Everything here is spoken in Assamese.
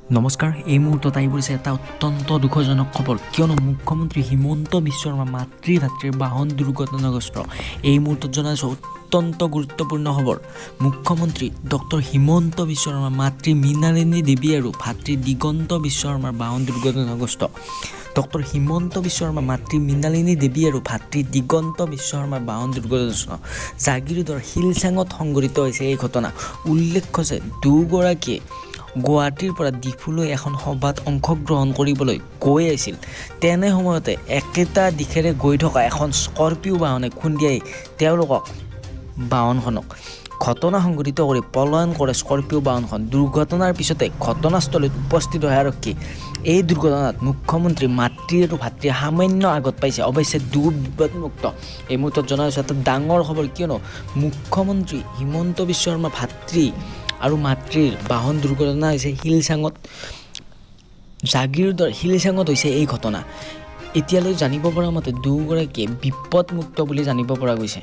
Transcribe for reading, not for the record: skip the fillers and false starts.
নমস্কাৰ, এই মুহূৰ্তত আহি পৰিছে এটা অত্যন্ত দুখজনক খবৰ। কিয়নো মুখ্যমন্ত্ৰী হিমন্ত বিশ্ব শৰ্মা মাতৃ ভাতৃৰ বাহন দুৰ্ঘটনাগ্ৰস্ত। এই মুহূৰ্তত জনাইছোঁ অত্যন্ত গুৰুত্বপূৰ্ণ খবৰ। মুখ্যমন্ত্ৰী ডক্টৰ হিমন্ত বিশ্ব শৰ্মা মাতৃ মৃণালিনী দেৱী আৰু ভাতৃ দিগন্ত বিশ্ব শৰ্মাৰ বাহন দুৰ্ঘটনাগ্ৰস্ত। ডক্টৰ হিমন্ত বিশ্ব শৰ্মা মাতৃ মৃণালিনী দেৱী আৰু ভাতৃ দিগন্ত বিশ্ব শৰ্মাৰ বাহন দুৰ্ঘটনাগ্ৰস্ত। জাগিৰোডৰ শিলচাঙত সংঘটিত হৈছে এই ঘটনা। উল্লেখ্য যে দুগৰাকীয়ে গুৱাহাটীৰ পৰা ডিফুলৈ এখন সভাত অংশগ্ৰহণ কৰিবলৈ গৈ আছিল। তেনে সময়তে একেটা দিশেৰে গৈ থকা এখন স্কৰপিঅ' বাহনে খুন্দিয়াই তেওঁলোকক বাহনখনক। ঘটনা সংঘটিত কৰি পলায়ন কৰে স্কৰপিঅ' বাহনখন। দুৰ্ঘটনাৰ পিছতে ঘটনাস্থলীত উপস্থিত হয় আৰক্ষী। এই দুৰ্ঘটনাত মুখ্যমন্ত্ৰী মাতৃ আৰু ভাতৃয়ে সামান্য আঘাত পাইছে। অৱশ্যে দুৰ্বিপদমুক্ত। এই মুহূৰ্তত জনাইছোঁ এটা ডাঙৰ খবৰ। কিয়নো মুখ্যমন্ত্ৰী হিমন্ত বিশ্ব শৰ্মা ভাতৃ আৰু মাতৃৰ বাহন দুৰ্ঘটনা হৈছে শিলচাঙত, জাগিৰোডৰ শিলচাঙত হৈছে এই ঘটনা। এতিয়ালৈ জানিব পৰা মতে দুয়োগৰাকীয়ে বিপদমুক্ত বুলি জানিব পৰা গৈছে।